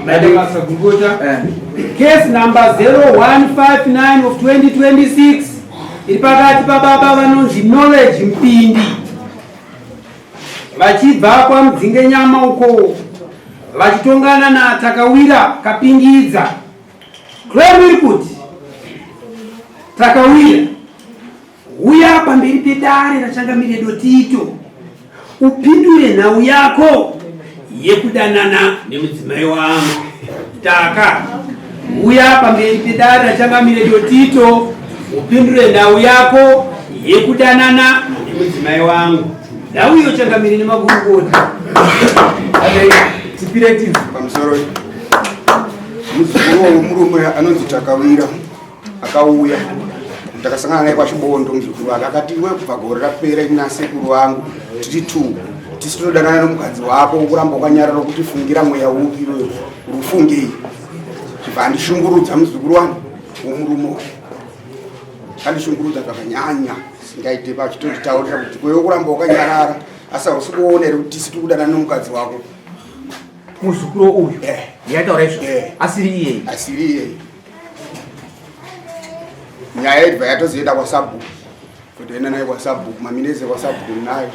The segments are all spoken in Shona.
Maita gurukota. Case number 0159 of 2026 iri pakati pababa vanonzi Knowledge Mpindi vachibva kwaMudzingenyama uko vachitongana naTakawira Kapingidza. Claim iri kuti Takawira Huya pamberi pedare raChangamire Dotito upindure nhau yako yekudanana nemudzimai wangu. Taka, huya pamberi pedare raChangamire Dotito upindure nhau yako yekudanana nemudzimai wangu. Nhau iyo Changamire nemakurukota. Tipire tizi pamusoro muzukuru wemurume anonzi Takawira akauya ndakasangana naye kwachibondo muzukuru wake akati iwe kubva gore rapera ini nasekuru vangu tiri two tisi tinodanana nomukadzi wako ukuramba wakanyarara kuti fungira mweya upi iwewe urufungei chibva andishungurudza muzukuru wangu womurume uyu andishungurudza zvakanyanya singaite pachitonditaurira kuti kwewe kuramba wakanyarara asi hausi kuona here kuti tisi tiri kudanana nomukadzi wako muzukuru uyu eh. yataura izvo eh. asiri iyeye asiri iyeye nyaya ibva yatozoenda kwasabhuku kutoenda naye kwasabhuku maminezi kwasabhuku nayo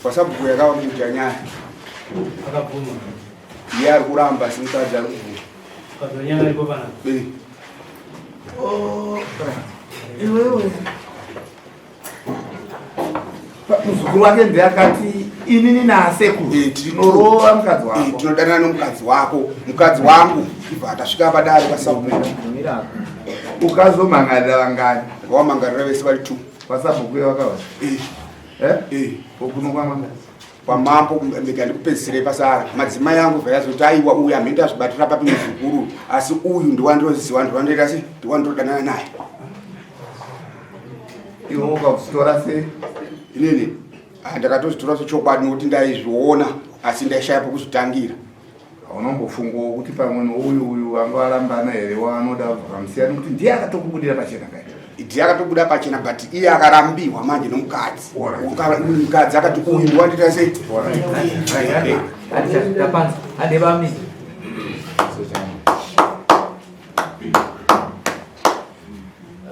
kwasabhuku yakamuja nyaya iye ari kuramba asi mukadzi ari kubvuma eh. oh, iwewe muzukuru wake ndiye akati inini nasekuru eh, tinorova mukadzi wako eh, tinodanana nomukadzi wako mukadzi wangu ibva atasvika padare pasabhuku ukazomhangarira vangani wamangarira vese vari two pasabhuku wakava eh. eh. okuno kwamanga kwamambo ndega ndikupedzisirei pasara madzimai angu bva yazoti aiwa uyu hamhende azvibatira papi muzukuru asi uyu ndiwandinoziva ndiwandoita se ndiwandinodanana naye Iwe ukazvitora sei? Inini ah, ndakatozvitora sechokwadi nokuti ndaizviona asi ndaishaya pokuzvitangira. Haunombofungawo kuti pamwe nouyu uyu vanga varambana here waanoda vakamusiya nokuti ndiye akatokubudira pachena kai? Ndiye akatobuda pachena but iye akarambiwa manje nomukadzi. Mukadzi akati uyu ndiwandiita sei? Tapanza, adebami.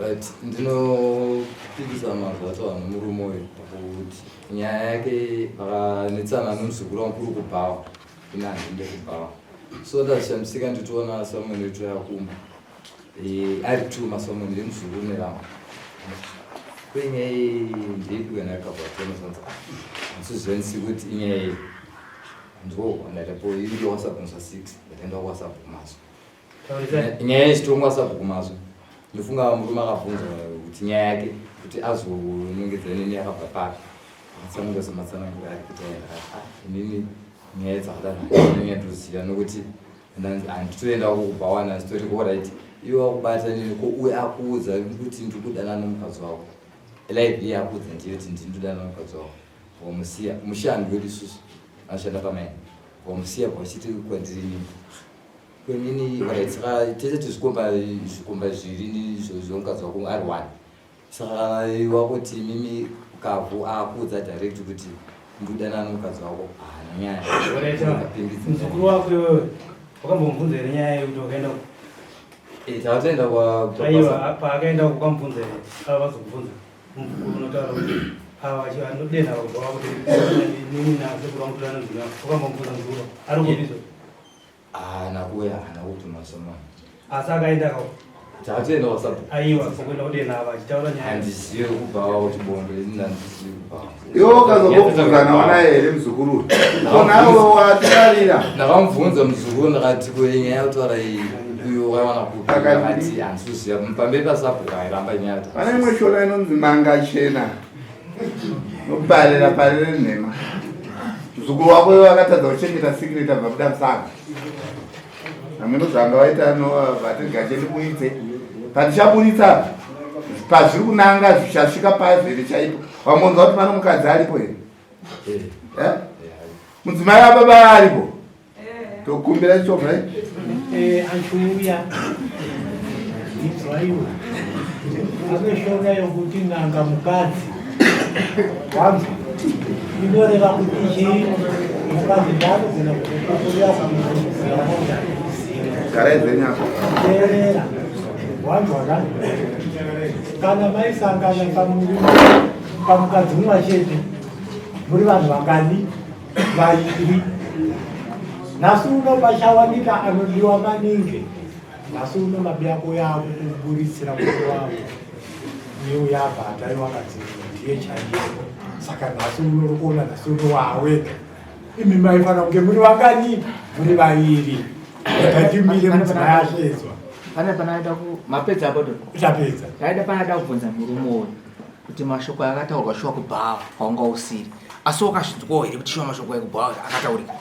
Right, ndinopikisa mazwi ataurwa nemurume uyu pakuti nyaya yake vakanetsana nemuzukuru wangu kuri kubhawa ini handinde kubhawa so ndazvishamisika nditoona samwene wetu yakumba eh, ari two masamwene ndemuzukuru nevangu kwenyaya iyi ndeipi kana yakabva tonosanza handisizvanisi kuti inyaya iyi ndiko ndaitapo iri whatsapp musa 6 ndakaenda kuwhatsapp kumaso nyaya yechitongwa sabhuku mazvo ndofunga murume akabvunza kuti nyaya yake kuti azonongedza inini yakabva papi akatsanangura sematsanangura ari kuti ah, inini nyaya dzakadaro ndinoziva nokuti handitoenda kubhawana zitori korit iwe wakubata nini ko uye akuudza kuti ndikudanana nomukadzi wako live iye akuudza ndiyo kuti ndindodanana nomukadzi wako wamusiya mushandi wedu isusu anoshanda pamaini wamusiya kwachiti kwandiri nini Kwenini alright saka tese tizvikomba zvikomba zviri zvomukadzi wako ari one saka kana wakoti mimi kavhu akuudza direct kuti ndikudanana nomukadzi wako haana nyaya muzukuru wako iwewe wakambomubvunza here nyaya yekuti wakaenda eh, takatoenda kwaiwa paakaenda ukamubvunza here ava vazokubvunza muzukuru unotaura kuti ava vanodenha vakubva vakuti nini nasekuru vangu todanana wakambomubvunza muzukuru ari kupi Haana kuuya, haana kutuma someone. Asi akaenda ka. Tatoenda WhatsApp. Aiwa, kuenda kudena ava achitaura nyaya. Handizive kubva wakuti bondo, ini handizive kubva. Iwe ukazobvunzana wana here muzukuru? Konawe wativarira. Ndakamubvunza muzukuru ndakati ko nyaya yautaura iyi uyo waiwana kupi? Akati handisi kuziva. Pamberi pasabhuku airamba nyaya. Pane imwe shona inonzi manga chena. Noparira parira nhema. Muzukuru wako iwe akatadza kuchengeta secret abva kuda musango. Ameno zvanga vaita no vati gache ndiburitse. Pandichaburitsa pazviri kunanga zvichasvika pazvere chaipo. Wamonzwa kuti pano mukadzi aripo here? Eh. Eh? Mudzimai wababa aripo? Tokumbira chovha. Eh, anchuya. Inzwaiwo. Ane shona yokuti n'anga mukadzi. Wanzwa? Inoreva kuti chii? Mukadzi ndaanogona kukupupurira samuziva Garai zvenyu apo. Teerera. Wanzwa ka? Kana maisangana pamurume pamukadzi mumwe chete muri vanhu vangani? Vairi. Nhasi uno pachawanika anodiwa maningi. Nhasi uno mabiyako yako kuburitsira kuti wavo uye uyabva atari wakadzi ndiye chaiye. Saka nhasi uno uri kuona nhasi uno waawega. Imi maifanira kunge muri vangani? Muri vairi. Ngatimbire mudzimai ashedzwa. Pane panaida ku mapedza apo to. Tapedza. Ndaida panaida kubvunza murume uyu kuti mashoko akataurwa shuwa kubhawa kwaunga usiri. Asi wakazvinzwawo here kuti shuwa mashoko ekubhawa akataurika?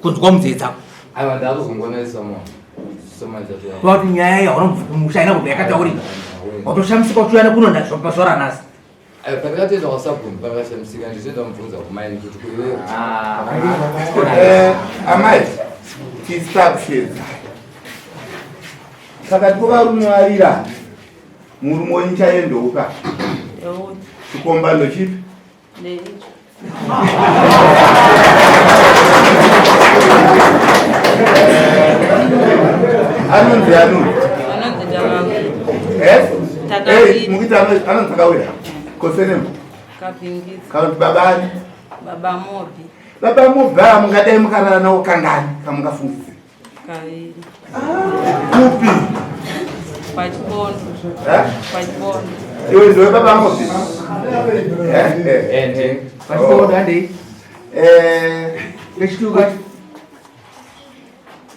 Kunzwa munzee dzako. Aiwa ndakuzongonaisa mwana. Kuti nyaya iyi hauna kumusha haina kubva yakataurika. Watoshamisika uchiuya nekuno pazuva ranhasi. Pandakatoenda kwasabhunu pakashamisika ndichitoenda mubvunza kumaini kuti kuiwewe. Amai, tisakushedza. Pakati povarume vaviri murume wenyu chaiye ndoupa. Chikomba ndochipi? Anonzi anu? Eh? Mukuti anonzi Takawira. Kosenemu? Kapingidza. Kana kuti baba ani? Baba Mobi. Baba Mobi ava mungadai mukarara navo kangani kamungafungidzira? Kaviri. Kupi? Pachibondo. Eh? Pachibondo. Iwe ndiwe baba Mobi? Eh, eh. Eh. Pachibondo handei. Eh, Rechituka.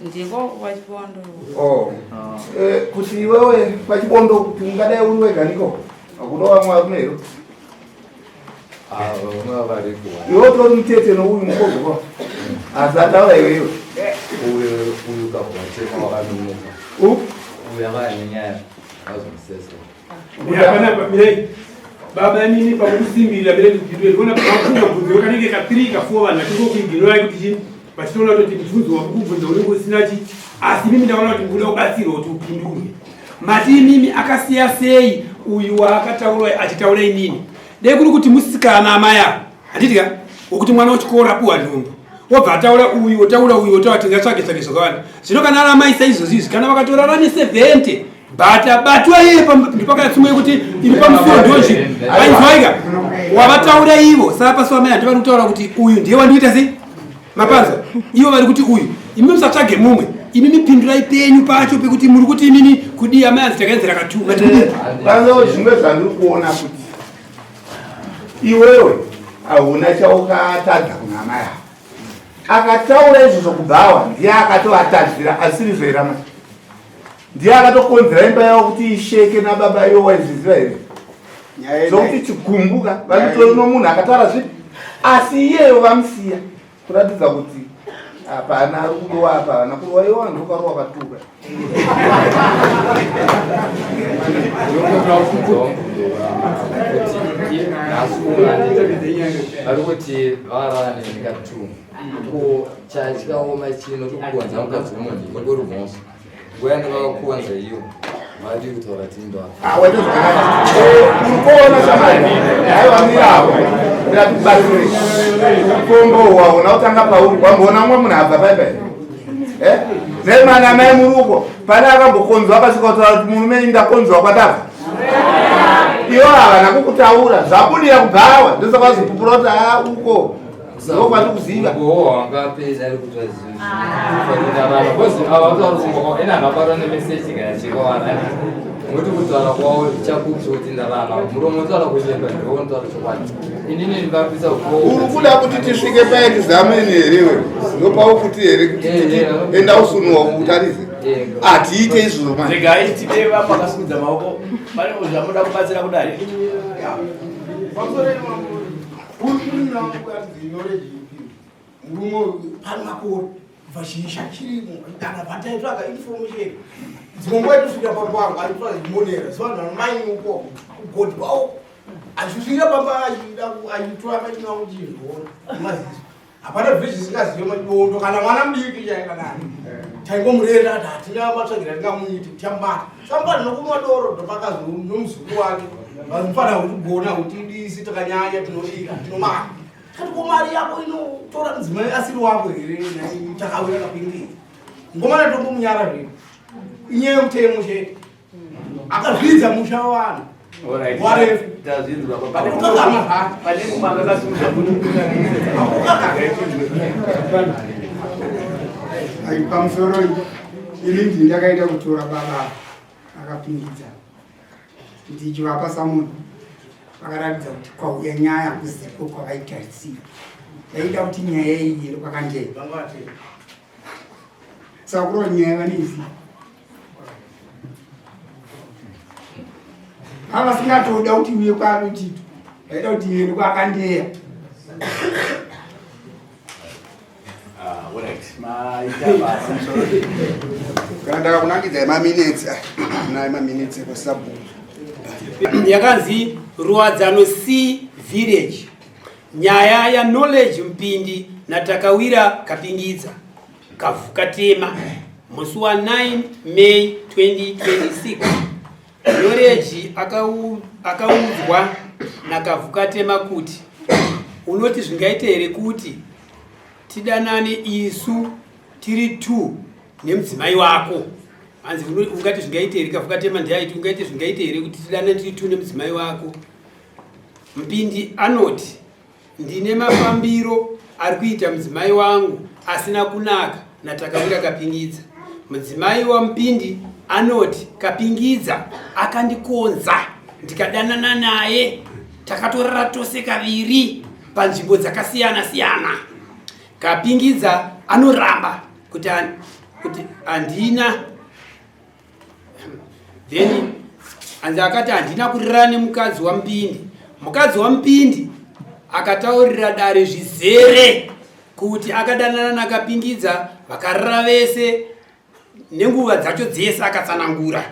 Ndiko pachibondo. Oh. Eh, kuti iwewe pachibondo kuti ungadai uri wega niko? Hakuna vamwe varume here? Ah, vamwe variko. Iwe utori mutete nouyu mukobva. Asi ataura iwewe. Uyu uyu kabva wakanonoka. U? Uyu akaya nenyaya azomusesa. Hapana mirei. Baba nini pakusimbirira mirei ndipindure. Ndikuona pakufunga bvunzo kanenge ka 3 ka 4 vanhu vachingokuignorai kuti chii vachitoona kuti mubvunzo wakubvunza unenge usina chi asi mimi ndaona kuti mukuda kubatsirwa kuti upindurwe. Mati imimi akasiya sei uyu waakataura achitaura inini? Dai kuri kuti musikana amai ava handiti ka wokuti mwana wechikoro apuwa nhumbu wobva ataura uyu wotaura uyu wotaura tingatsvage tsvage zvakawanda zvino kana ari amai saizvozvi izvi kana vakatorara ne70 but abatwa iye ndipakatsumwe yekuti iri pamusuwo ndozvi ainzwaika wavataura ivo saka pasi wamai handi vari kutaura kuti uyu ndiye wandiita sei mapanzwa ivo vari kuti uyu imi musatsvage mumwe imi mipindurai penyu pacho pekuti muri kuti imimi kudii amai anzi takaenzera katu mati kudii Panzo zvimwe zvandiri kuona kuti iwewe hauna chaukatadza kuna amai ava. Akataura izvozvo kubhawa ndiye akatovatadzira asirizvo here amai? Ndiye akatokonzera imba yavo kuti isheke nababa iwo waizviziva here? Zvokuti chigumbuka vanotori nomunhu akataura zvipi asi iyeyo vamusiya kuratidza kuti hapana ari kurowa apa havana kurowa iwo vanhu ukarowa vatuka. Vari kuti vakarara neni katu ko chachikaoma chino tokuwanza mukadzi wemunhu ingori mhosva nguva yandavakakuwanza iyo vadii kutaura timba Ah, waita zvakanaka. Urikuona shamwari? Haiwa mirawo. Ndatibatsire. Mukombo waona utanga pauri. Wamboona mumwe munhu abva pai pai? Eh? Nemana mai muri uko. Pane akambokonzwa akasvika kutaura kuti murume ini ndakonzwa kwandabva. Ivo havana kukutaura. Zvabudira kubhawa. Ndosaka vazopupura kuti haa uko. Ndokwandikuziva. Ugowo wangapedza ari kuita zvinhu. Because ava vataura kumba kwavo ena akabatwa nemeseji kana chikawana. Ngokuti kutaura kwavo chapupu chokuti ndarara. Muromo unotaura kunyepa ndiwo unotaura chokwadi. Inini ndingapisa ugowo. Uri kuda kuti tisvike paexameni here iwe? Ndopaukuti here kuti titi enda usunuwa utarise? Hatiite izvozvo manje. Regai tipe vapakasimudza maoko pane zvamuda kubatsira kudare. Murume uyu pane makore kubva chisha chirimo kana pataitsvaga information dzimwe nguva inosvikira pamba wangu achitora chimonera zuva vanhu vanomaini uko kugodi kwavo achisvikira pamba achida achitora maini wangu chizviona nemaziso hapana vhizhi isingazive madondo kana mwana mudiki chai kana ani taingomurera ati hatina matsvagira tingamuite tichamubata chamubata nokumwa doro ndopakazo nomuzukuru wake vanofana kutigona kutidisi takanyanya tinodira tinomaka. Kati ko mari yako inotora mudzimai asiri wako here nhai takauya kapindira. Ngomana tombomunyara zvino. Inyaya yemutemo chete. Akazvidza musha wevanhu. Warefu. Tazvinzwa. Akukakama zvake. Pane mumwe akakasimudza Ai pamusoro ini ndini ndakaita kutora baba akapingidza ndichivapa samunhu vakaratidza kuti kwauya nyaya kuzipo kwavaitarisira ndaida kuti nyaya iyi iende kwakandei saka kurova nyaya vaneiziva avasingatoda kuti uye kwaanotito vaida kuti iende kwakandeya Kana ndakakunangidzai maminetsi naye maminetsi ekwasabhuku. Yakanzi Ruwadzano C Village. Nyaya ya Knowledge Mpindi naTakawira Kapingidza Kavhukatema musi wa 9 May 2026. Knowledge akaudzwa naKavhukatema kuti unoti zvingaite here kuti tidanane isu tiri two nemudzimai wako hanzi ungati zvingaite here kavhukatema ndiaiti ungaite zvingaite here kuti tidanane tiri two nemudzimai wako mpindi anoti ndine mafambiro ari kuita mudzimai wangu asina kunaka natakawira kapingidza mudzimai wampindi anoti kapingidza akandikonza ndikadanana naye Takatorara tose kaviri panzvimbo dzakasiyana siyana. Kapingidza anoramba kuti kuti handina then hanzi akati handina kurira nemukadzi waMupindi. Mukadzi waMupindi akataurira dare zvizere kuti akadanana naKapingidza vakarara vese Nenguva dzacho dzese akatsanangura.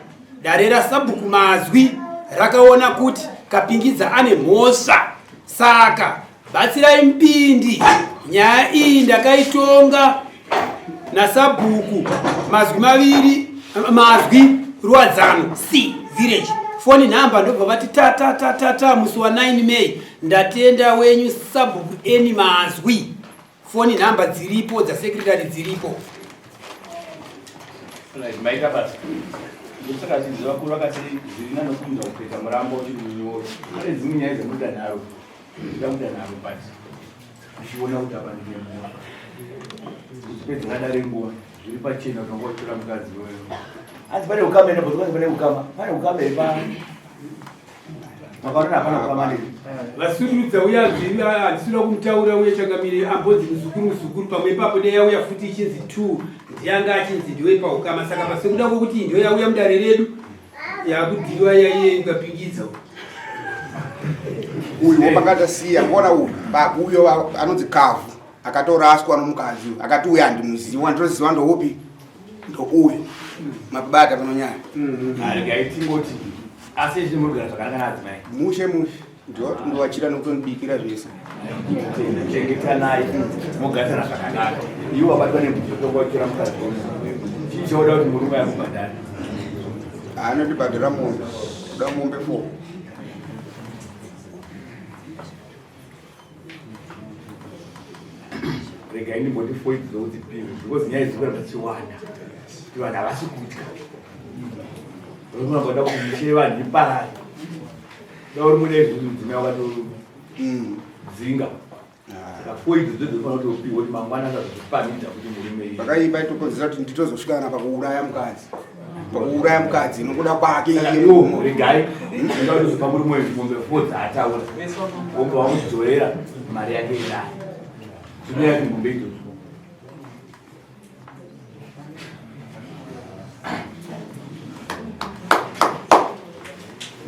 Dare raSabhuku Mazwi rakaona kuti Kapingidza ane mhosva saka batsirai Mpindi. Nyaya iyi ndakaitonga naSabhuku Mazwi maviri Mazwi Ruwadzano C village. Foni nhamba ndobva vati ta ta ta ta ta musi wa 9 May. Ndatenda wenyu Sabhuku Eni Mazwi. Foni nhamba dziripo dzasekretary dziripo. Right, maita basa. Ndosaka chinzi vakuru vakati zviri nani kuunza kupeta murambo uchiri munyoro. Pane dzimwe nyaya dzekuda nharo. Ndida kuda nharo but ndichiona kuti apa ndine mhosva. Kupedza dare nguva zviri pachena kuti wanga uchitora mukadzi wewe. Hanzi pane ukama here bhozi pane ukama. Pane ukama here pa Vasururudza uya handisina kumutaura uye changamire ambonzi muzukuru muzukuru pamwe ipapo dai yauya futi ichinzi two ndiyanga achinzi ndiwe paukama saka pasekuda kwokuti ndiyo yauya mudare redu yakudiwa yaiye ukapingidza uyu wopakatasiya kuona uyu uyo anonzi kavhu akatoraswa nomukadzi akati uyu handimuzivi wandinoziva ndoupi ndouyu mabata panonyaya mm-hmm. regai tingoti asi izvi murigara zvakanaka naadzimai mushe mushe ndowachira nokutondibikira zvese chengetanai mogarisana zvakanaka iwe wabatwa nembutotongochera mukadzi chii chauda kuti murume akubhadhara anondibhadhara mombe kuda mombe fo regai ndimboti foi dzodzipiwe because nyaya idzi kuramba dzichiwanda kuti vanhu havasi kutya unokuramba kuda kuti mishe yevanhu iparare da uri mune izvozvo mudzimai wakatodzinga saka foi idzo dzodzinofanira kutopiwa kuti mangwana asazozvipamidza kuti murume pakaipa itokonzera kuti nditozosvikana pakuuraya mukadzi pakuuraya mukadzi nokuda kwake regai ndinozopa murume uyu mombe fo dzaataura wobva wamudzorera mari yake idai zvinoya kuti mombe idzodzo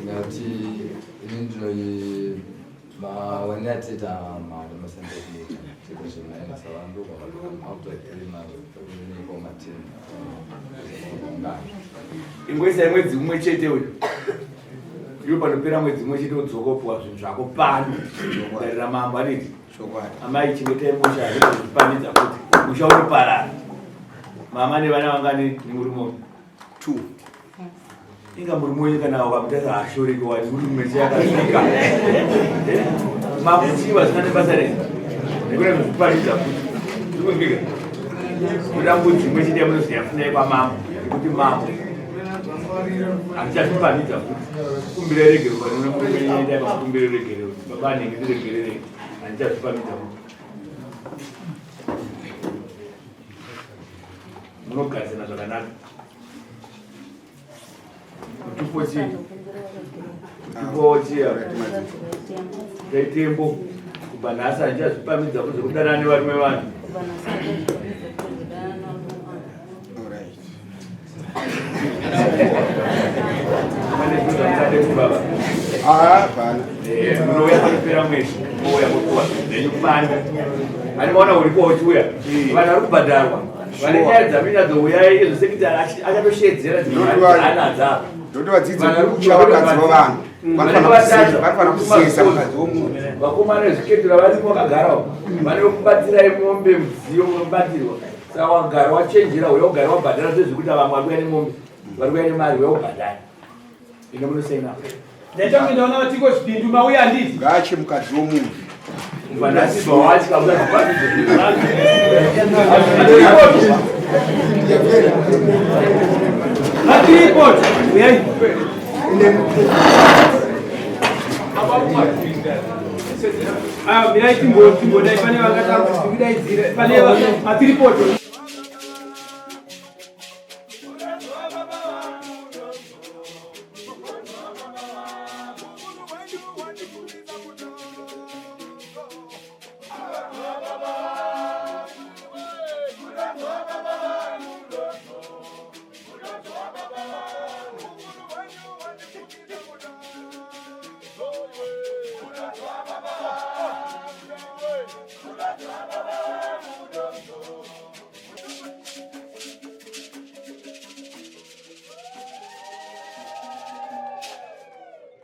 Ndati ini ndinoi maonera teta mari masendekuita tezvemaenesa vandu ingoisai mwedzi umwe chete uyu iwe panopera mwedzi umwe chete wodzoka wopuwa zvinhu zvako pano darira mambo aniti amai chengetai musha azvipanidza kuti musha unoparara mama nevana vangani nemurume uyu two inga murume wenyu kana ukamutasa hashoreki wati uri mumwe cheyakasvika eh? makuchiva zvina nebasa rei Ndikune kuzviparidza futi. Ndikuzvika. Kuda mbudzi imwe chete yamunoziva funai kwamambo. Nekuti mambo handichazviparidza futi. Kumbira regero panone murume endai pakumbira regero. Baba anenge ndiregerere. Handichazvipamidza futi. Munogadzina zvakanaka. Mutupo chii? Mutupo chii? Ndaitembo kubva nhasi handichazvipamidza kunze kudanana nevarume vanhu. Munouya panopera mwedzi mouya mopuwa zvenyu pano. Ani maona uripo uchiuya vanhu vari kubhadharwa. Vane nyaya dzamuinadzo uyai izvo sekitari achatosheedzera dzimwe Ndoti vadzidze kutya vakadzi vavanhu. Vanofanira kusesa mukadzi womunhu. Vakomana vezviketura varimo vakagara uko. Vane vekubatsirai mombe mudziyo munobatsirwa. Saka wagara wachenjera uya ugara wabhadhara zvezvekuti vamwe vari kuuya nemombe vari kuuya nemari uya ubhadhara. Ine munosaina. Ndaita kunge ndaona vatiko zvipindu mauya handiti. Ngache mukadzi womunhu. Mirai timbodai pane vangatanga kudaidzira pane matiripoti.